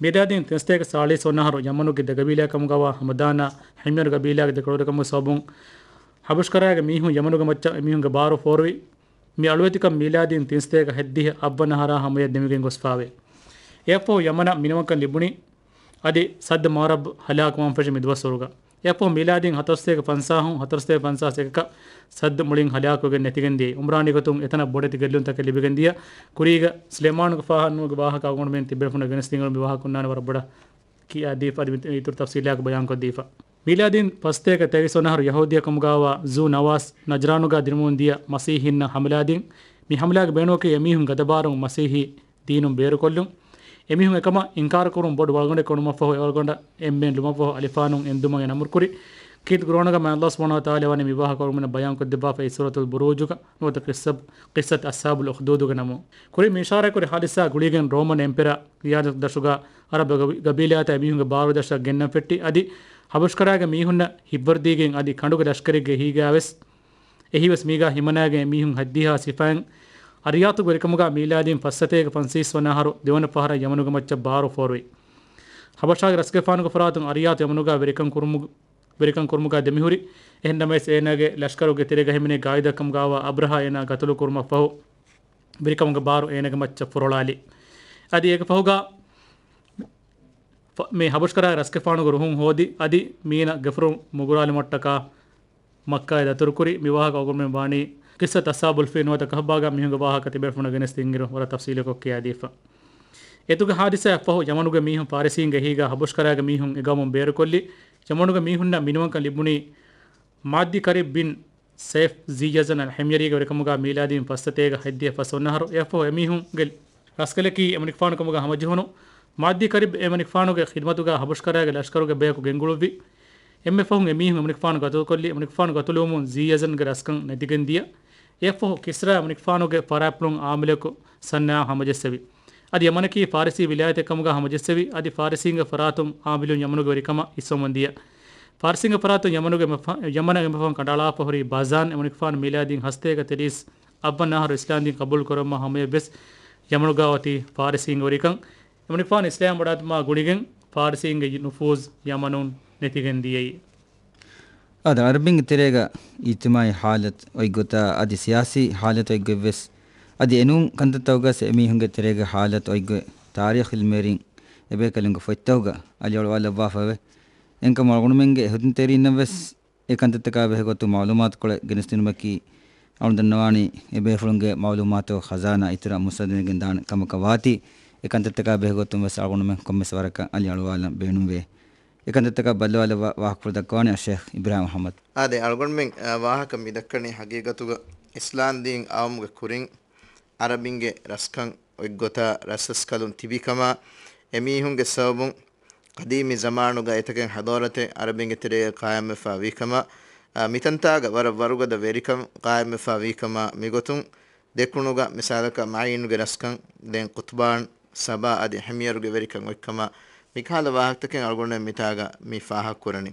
މީލާދީން ތިންސަތޭކަ ސާޅީސް ވަނަ އަހަރު ޔަމަނުގެ ދެ ގަބީލާ ކަމުގަވާ ހަމަދާނާ ހިމްޔަރު ގަބީލާގެ ދެކޮޅުވެރިކަމުގެ ސަބަބުން ހަބަޝްކަރާގެ މީހުން ޔަމަނުގެ މައްޗަށް އެމީހުންގެ ބާރު ފޯރުވި. މި އަޅުވެތިކަން މީލާދީން ތިންސަތޭކަ ހައްދިހަ އަށްވަނަ އަހަރާ ހަމަޔަށް ދެމިގެން ގޮސްފާވޭ. އެއަށްފަހު ޔަމަނަށް މިނިވަންކަން ލިބުނީ. އަދި ސައްދު މާރަބް ހަލާކުވާން ފެށި މިދުވަސްވަރުގަ. އެއަށްފަހު މީލާދީން ހަތަރުސަތޭކަ ފަންސާހުން ހަތަރުސަތޭކަ ފަންސާސް އެކަކަށް ސައްދު މުޅިން ހަލާކުވެގެން ނެތިގެން ދިޔައީ. އުމްރާނީ ގޮތުން އެތަނަށް ބޮޑެތި ގެއްލުންތަކެއް ލިބިގެން ދިޔަ. ކުރީގަ ސުލައިމާނުގެ ފާހަގަ ނުވަ ވާހަކަ އަޅުގަނޑުމެން ތިބޭފުޅުންނަށް ގެނެސްދިން އިރު މި ވާހަކަ ހުންނާނެ ވަރަށް ބޮޑަށް ކިޔާދީފަ އަދި މި އިތުރު ތަފްސީލާކަށް ބަޔާންކޮށްދީފަ. މީލާދީން ފަސްސަތޭކަ ތޭވީސް ވަނަ އަހަރު ޔަހޫދިއްޔާ ކަމުގައިވާ ޒޫ ނަވާސް ނަޖްރާނުގަ ދިރުމުން ދިޔަ މަސީހީންނަށް ހަމަލާދީން. މި ހަމަލާގެ ބޭނުމަކީ އެމީހުން ގަދަބާރުން މަސީހީ ދީނުން ބޭރުކޮށްލުން. އެމީހުން އެކަމަށް އިންކާރުކުރުން ބޮޑު ވަޅުގަނޑެއް ކޮނުމަށްފަހު އެވަޅުގަނޑަށް އެންމެން ލުމަށްފަހު އަލިފާނުން އެންދުމަށް އެ ނަމުރުކުރި. ކީރިތި ޤުރުއާނުގަ މާތް ﷲ ސުބްޙާނަހޫ ވަތަޢާލާ ވަނީ މި ވާހަކަ އަޅުގަނޑުމެންނަށް ބަޔާންކޮށްދެއްވާފަ އެ ސޫރަތުލް ބުރޫޖުގަ ނުވަތަ ޤިއްޞަ، ޤިއްޞަތު އަޞްޙާބުލް އުޚްދޫދުގެ ނަމުން. ކުރިން މި އިޝާރާތްކުރި ޙާދިސާ ގުޅިގެން ރޯމަން އެމްޕެރަ ރިޔާދަތު ދަށުގަ އަރަބު ގަބި-، ގަބީލާތައް އެމީހުންގެ ބާރު ދަށަށް ގެންނަން ފެއްޓި. އަދި ހަބަޝްކަރާގެ މީހުންނަށް ހިތްވަރުދީގެން އަދި ކަނޑުގެ ލަޝްކަރެއްގެ އެހީގަވެސް އެހީވެސް މީގާ ހިމަނައިގެން އެމީހުން ހައްދިހާ ސިފައިން އަރިޔާތުގެ ވެރިކަމުގާ މީލާދީން ފަސްސަތޭކަ ފަންސީސް ވަނަ އަހަރު ދެވަނަ ފަހަރަށް ޔަމަނުގެ މައްޗަށް ބާރު ފޯރުވި. ހަބަޝާގެ ރަސްގެފާނުގެ ފަރާތުން އަރިޔާތު ޔަމަނުގާ ވެރިކަން ކުރުމު-، ވެރިކަން ކުރުމުގާ ދެމިހުރި. އެހެން ނަމަވެސް އޭނާގެ ލަޝްކަރުގެ ތެރޭގަ ހިމެނޭ ގާއިދަކަމުގާވާ އަބްރަހާ އޭނާ ގަތުލު ކުރުމަށްފަހު ވެރިކަމުގެ ބާރު އޭނާގެ މައްޗަށް ފުރޮޅާލި. އަދި އޭގެ ފަހުގާ ފަ-، މި ހަބަޝްކަރާގެ ރަސްގެފާނުގެ ރުހުން ހޯދި، އަދި މީނަ ގެފުރުން މުގުރާލުމަށްޓަކާ މައްކާއަށް ދަތުރުކުރި. މި ވާހަކަ އަޅުގަނޑުމެން ވާނީ ޤިއްޞަތު އަޞްޙާބުލް ފީލް ނުވަތަ ކަހަބާގާ މީހުންގެ ވާހަކަ ތިބޭފުޅުންނަށް ގެނެސްދިންއިރު ވަރަށް ތަފްޞީލުކޮށް ކިޔާދީފަ. އެތުގެ ޙާދިސާއަށްފަހު ޔަމަނުގެ މީހުން ފާރިސީންގެ އެހީގާ ހަބަޝްކަރާގެ މީހުން އެ ގައުމުން ބޭރުކޮށްލި. ޔަމަނުގެ މީހުންނަށް މިނިވަންކަން ލިބުނީ މާއްދި ކަރިބް ބިން ސައިފް ޒީ ޔަޒަން އަލް ޙިމްޔަރީގެ ވެރިކަމުގާ މީލާދީން ފަސްސަތޭކަ ހައްދިހަ ފަސްވަނަ އަހަރު. އެއަށްފަހު އެމީހުންގެ ރަސްކަލަކީ އެމަނިކުފާނު ކަމުގަ ހަމަޖެހުނު. މާއްދި ކަރިބް އެމަނިކުފާނުގެ ޚިދުމަތުގަ ހަބަޝްކަރާގެ ލަޝްކަރުގެ ބަޔަކު ގެންގުޅުއްވި. އެންމެ ފަހުން އެމީހުން އެމަނިކުފާނު ގަތުލުކޮށްލި. އެމަނިކުފާނު ގަތުލުވުމުން ޒީ ޔަޒަންގެ ރަސްކަން ނެތިގެން ދިޔަ. އެއަށްފަހު ކިސްރާ އެމަނިކުފާނުގެ ފަރާތްޕުޅުން އާމިލަކު ސަންޢާއަށް ހަމަޖެއްސެވި. އަދި ޔަމަނަކީ ފާރިސީ ވިލާޔަތެއް ކަމުގަ ހަމަޖެއްސެވި. އަދި ފާރިސީންގެ ފަރާތުން އާމިލުން ޔަމަނުގެ ވެރިކަމަށް އިސްވަމުން ދިޔަ. ފާރިސީންގެ ފަރާތުން ޔަމަނުގެ މަފަ-، ޔަމަނަށް އެމަފަހުން ކަނޑައަޅާފަ ހުރީ ބާޒާން. އެމަނިކުފާނު މީލާދީން ހަސަތޭކަ ތެރީސް އަށްވަނަ އަހަރު އިސްލާމްދީން ޤަބޫލު ކުރުމަށް ހަމަޔަށްވެސް ޔަމަނުގާ އޮތީ ފާރިސީންގެ ވެރިކަން. އެމަނިކުފާނު އިސްލާމް ވަޑާދިނުމާ ގުޅިގެން ފާރިސީންގެ ނުފޫޒް ޔަމަނުން ނެތިގެން ދިޔައީ. އާދެ، އަރަބިންގެ ތެރޭގަ އިޖްތިމާޢީ ޙާލަތު އޮތްގޮތާ އަދި ސިޔާސީ ޙާލަތު އޮތްގޮތްވެސް އަދި އެނޫން ކަންތައްތަކުގަސް އެމީހުންގެ ތެރޭގެ ޙާލަތު އޮތްގޮތް ތާރީޚު ޢިލްމުވެރިން އެބޭކަލުންގެ ފޮތްތަކުގަ އަލިއަޅުވާލައްވާފައެވެ. އެންކަމު އަޅުގަނޑުމެންގެ އެހުތުންތެރީންނަށްވެސް އެ ކަންތައްތަކާ ބެހޭގޮތުން މަޢުލޫމާތުކޮޅެއް ގެނެސްދިނުމަކީ އަޅުގަނޑު ދަންނަވާނީ އެބޭފުޅުންގެ މަޢުލޫމާތު ޚަޒާނާ އިތުރަށް މުއްސަނދިވެގެން ދާނެ ކަމަކަށް ވާތީ. އެ ކަންތައްތަކާ ބެހޭގޮތުން ވެސް އަޅުގަނޑުމެން ކޮންމެސް ވަރަކަށް އަލިއަޅުވާލަން ބޭނުންވޭ. އެ ކަންތައްތަކާ ބައްލަވާލައްވާ ވާހަކަފުޅު ދައްކަވާނީ އައްޝޭޚް އިބްރާހިމް އަޙްމަދު. އާދެ، އަޅުގަނޑުމެން، އާ، ވާހަކަ މި ދައްކަނީ ޙަޤީޤަތުގަ އިސްލާމްދީން އައުމުގެ ކުރިން އަރަބިންގެ ރަސްކަން އޮތްގޮތާ ރަސްރަސްކަލުން ތިބިކަމާ، އެމީހުންގެ ސަބަބުން ޤަދީމީ ޒަމާނުގަ އެތަކެއް ޙަޟާރަތެއް އަރަބިންގެ ތެރޭގަ ޤާއިމްވެފާ ވީކަމާ، އާ، މިތަންތާގަ ވަރަށް ވަރުގަދަ ވެރިކަން ޤާއިމްވެފާ ވީކަމާ، މިގޮތުން ދެކުނުގަ މިސާލަކަށް މަޢީނުގެ ރަސްކަން، ދެން ޤުޠްބާން، ސަބާ އަދި ޙިމްޔަރުގެ ވެރިކަން އޮތްކަމާ، މިކަހަލަ ވާހަކަތަކެއް އަޅުގަނޑުމެން މިތާގަ މި ފާހަގަކުރަނީ.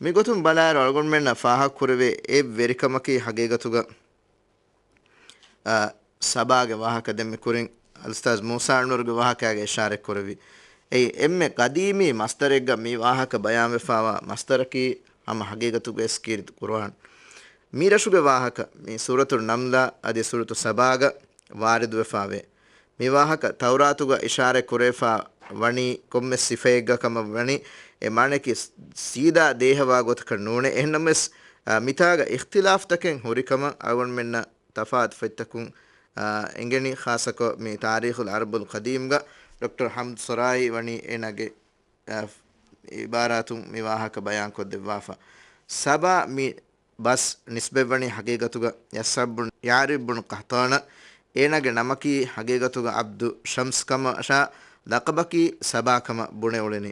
މިގޮތުން ބަލާއިރު އަޅުގަނޑުމެންނަށް ފާހަގަކުރެވޭ އެއް ވެރިކަމަކީ ޙަޤީޤަތުގަ އާ، ސަބާގެ ވާހަކަ ދެން މި ކުރިން އަލްއުސްތާޛް މޫސާ އަންވަރުގެ ވާހަކައިގަ އިޝާރަތް ކުރެއްވި. އެއީ އެންމެ ޤަދީމީ މަޞްދަރެއްގަ މި ވާހަކަ ބަޔާންވެފާވާ މަޞްދަރަކީ ހަމަ ޙަޤީޤަތުގައި ކީރިތި ޤުރުއާން. މި ރަށުގެ ވާހަކަ މި ސޫރަތު ނަމްލާ އަދި ސޫރަތު ސަބާގަ ވާރިދުވެފާވޭ. މި ވާހަކަ ތައުރާތުގަ އިޝާރަތް ކުރެވިފަ ވަނީ ކޮންމެ ސިފައެއްގަ ކަމަށް ވަނީ، އެ މާނައަކީ ސީދާ ދޭހަވާ ގޮތަކަށް ނޫނޭ. އެހެންނަމަވެސް، އާ، މިތާގަ އިޚްތިލާފްތަކެއް ހުރިކަމަށް އަޅުގަނޑުމެންނަށް ތަފާތު ފޮތްތަކުން، އާ، އެނގެނީ، ޚާއްޞަކޮށް މި ތާރީޚުލް އަރަބުލް ޤަދީމްގަ ޑޮކްޓަރ ޙަމްދު ސޮރާއީ ވަނީ އޭނާގެ، އާ، އިބާރާތުން މި ވާހަކަ ބަޔާންކޮށްދެއްވާފަ. ސަބާ މި ބަސް ނިސްބަތްވަނީ ހަގީގަތުގަ ޔަސްރަބް ބުން ޔާރިބް ބުން ޤަޙްޠާނަށް. އޭނާގެ ނަމަކީ ހަގީގަތުގަ ޢަބްދު ޝަމްސް ކަމަށާ ލަޤަބަކީ ސަބާ ކަމަށް ބުނެ އުޅެނީ.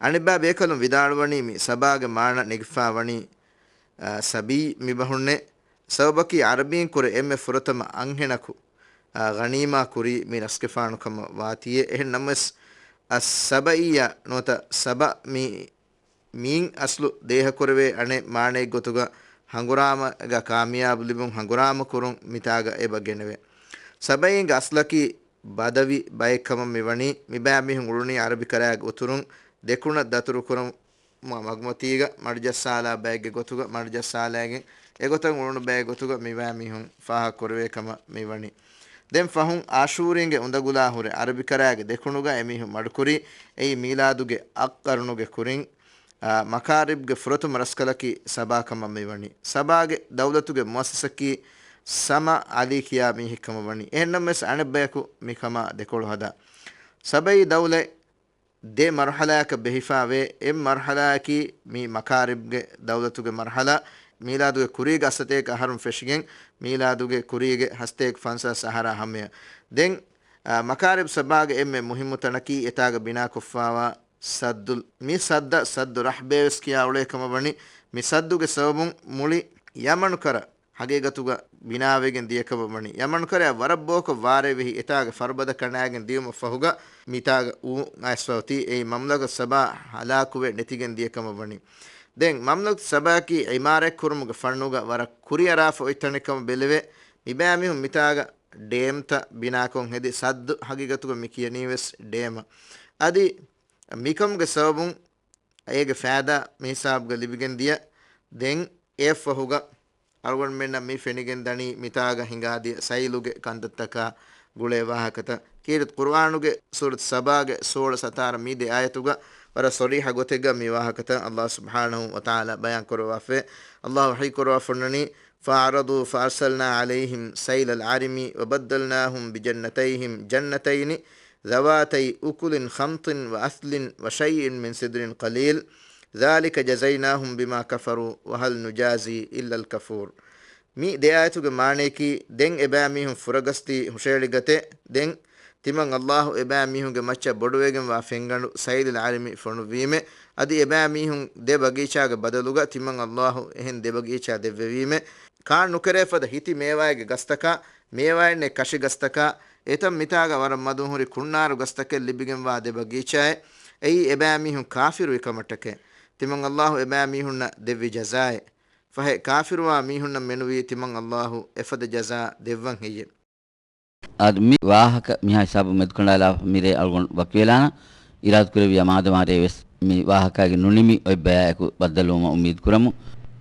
އަނެއްބައި ބޭކަލުން ވިދާޅުވަނީ މި ސަބާގެ މާނަ ނެގިފަ ވަނީ، އާ، ސަބީ މި ބަހުންނޭ. ސަބަބަކީ ޢަރަބީން ކުރެ އެންމެ ފުރަތަމަ އަންހެނަކު، އާ، ޣަނީމާ ކުރީ މި ރަސްގެފާނު ކަމަށް ވާތީއޭ. އެހެން ނަމަވެސް، އައްސަބައިއްޔާ ނުވަތަ ސަބަ މި މީން އަސްލު ދޭހަކުރެވޭ އަނެއް މާނައެއްގޮތުގަ ހަނގުރާމަގަ ކާމިޔާބު ލިބުން ހަނގުރާމަ ކުރުން މިތާގަ އެބަ ގެނެވޭ. ސަބައީންގެ އަސްލަކީ ބަދަވި ބައެއްކަމަށް މިވަނީ. މިބައިމީހުން އުޅުނީ ޢަރަބިކަރައިގެ އުތުރުން ދެކުނަށް ދަތުރުކުރުމަށް މަގުމަތީގަ މަޑުޖައްސާލާ ބައެއްގެ ގޮތުގަ މަޑުޖައްސާލައިގެން އެގޮތަށް އުޅުނު ބައެއް ގޮތުގަ މިބައިމީހުން ފާހަގަކުރެވޭ ކަމަށް މިވަނީ. ދެން ފަހުން އާޝޫރީންގެ އުނދަގުލާ ހުރެ ޢަރަބިކަރައިގެ ދެކުނުގަ އެމީހުން މަޑުކުރީ. އެއީ މީލާދުގެ އަށް ޤަރުނުގެ ކުރިން، އާ، މަކާރިބްގެ ފުރަތަމަ ރަސްކަލަކީ ސަބާ ކަމަށް މިވަނީ. ސަބާގެ ދައުލަތުގެ މުއައްސަސަކީ ސަމަ ޢަލީ ކިޔާ މީހެއްކަމަށް ވަނީ. އެހެންނަމަވެސް އަނެއްބަޔަކު މިކަމާ ދެކޮޅު ހަދާ. ސަބައީ ދައުލަތް ދެ މަރުޙަލާއަކަށް ބެހިފާވޭ. އެއް މަރުޙަލާއަކީ މި މަކާރިބްގެ ދައުލަތުގެ މަރުޙަލާ، މީލާދުގެ ކުރީގެ އަށްސަތޭކަ އަހަރުން ފެށިގެން، މީލާދުގެ ކުރީގެ ހަސަތޭކަ ފަންސާސް އަހަރާ ހަމަޔަށް. ދެން، އާ، މަކާރިބް ސަބާގެ އެންމެ މުހިއްމު ތަނަކީ އެތާގަ ބިނާކޮށްފާވާ ސައްދު. މި ސައްދަށް ސައްދު ރަޙްބޭވެސް ކިޔާ އުޅޭ ކަމަށް ވަނީ. މި ސައްދުގެ ސަބަބުން މުޅި ޔަމަނު ކަރަ ހަގީގަތުގަ ބިނާވެގެން ދިޔަކަމަށް ވަނީ. ޔަމަނު ކަރައަށް ވަރަށް ބޯކޮށް ވާރޭ ވެހި އެތާގެ ފަރުބަދަ ކަނޑާގެން ދިޔުމަށް ފަހުގަ މިތާގަ އު އައިސްފަ އޮތީ. އެއީ މަމްލަކަތު ސަބާ ހަލާކުވެ ނެތިގެން ދިޔަކަމަށް ވަނީ. ދެން މަމްލަކަތު ސަބާއަކީ ޢިމާރާތް ކުރުމުގެ ފަންނުގަ ވަރަށް ކުރިއަރާފަ އޮތް ތަނެއް ކަމަށް ބެލެވޭ. މިބައިމީހުން މިތާގަ ޑޭމްތައް ބިނާކޮށް ހެދި ސައްދު، ހަގީގަތުގަ މި ކިޔަނީވެސް ޑޭމަށް. އަދި މިކަމުގެ ސަބަބުން އޭގެ ފައިދާ މިހިސާބުގަ ލިބިގެން ދިޔަ. ދެން އެއަށްފަހުގަ އަޅުގަނޑުމެންނަށް މި ފެނިގެން ދަނީ މިތާގަ ހިނގާދިޔަ ސައިލުގެ ކަންތައްތަކާ ގުޅޭ ވާހަކަތައް. ކީރިތި ޤުރުއާނުގެ ސޫރަތު ސަބާގެ ސޯޅަ ސަތާރަ މި ދެ އާޔަތުގަ ވަރަށް ޞަރީޙަ ގޮތެއްގަ މި ވާހަކަތައް ﷲ ސުބްޙާނަހޫ ވަތަޢާލާ ބަޔާން ކުރައްވާފައި. ﷲ ވަޙީ ކުރައްވާފަ އޮންނަނީ، فأعرضوا فأرسلنا عليهم سيل العرم وبدلناهم بجنتيهم جنتين ذواتي أكل خمط وأثل وشيء من سدر قليل ذلك جزيناهم بما كفروا وهل نجازي إلا الكفور. މި ދެ އާޔަތުގެ މާނަޔަކީ، ދެން އެބައިމީހުން ފުރަގަސްދީ ހުށައެޅިގަތެ. ދެން ތިމަން ﷲ އެބައިމީހުންގެ މައްޗަށް ބޮޑުވެގެންވާ ފެންގަނޑު ސައިލުލް ޢަރިމި ފޮނުއްވީމެ. އަދި އެބައިމީހުން ދެ ބަގީޗާގެ ބަދަލުގަ ތިމަން ﷲ އެހެން ދެ ބަގީޗާ ދެއްވެވީމެ. ކާން ނުކެރޭ ފަދަ ހިތި މޭވާއެއްގެ ގަސްތަކާ، މޭވާއެއްނެތް ކަށި ގަސްތަކާ، އެތަން މިތާގަ ވަރަށް މަދުން ހުރި ކުންނާރު ގަސްތަކެއް ލިބިގެންވާ ދެ ބަގީޗާއެއް. އެއީ އެބައިމީހުން ކާފިރުވި ކަމަށްޓަކައި ތިމަން ﷲ އެބައިމީހުންނަށް ދެއްވި ޖަޒާއެއް. ފަހެ، ކާފިރުވާ މީހުންނަށް މެނުވީ ތިމަން ﷲ އެފަދަ ޖަޒާ ދެއްވަން ހެއްޔެވެ؟ އަދި މި ވާހަކަ މިހާ ހިސާބުން މެދުކަނޑާލާފަ މިރޭ އަޅުގަނޑު ވަކިވެލާނަން. އިރާދަކުރެއްވިޔާ މާދަމާ ރޭވެސް މި ވާހަކައިގެ ނުނިމި އޮތް ބަޔާއެކު ބައްދަލުވުމަށް އުއްމީދު ކުރަމު.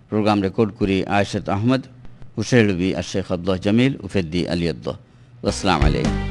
ޕްރޮގްރާމް ރެކޯޑް ކުރީ އާއިޝަތު އަޙްމަދު، ހުށަހެޅުއްވީ އައްޝައިޚް ޢަބްދުﷲ ޖަމީލް، އުފެއްދީ ޢަލީ ޢަބްދުﷲ. ވައްސަލާމް ޢަލައިކުމް.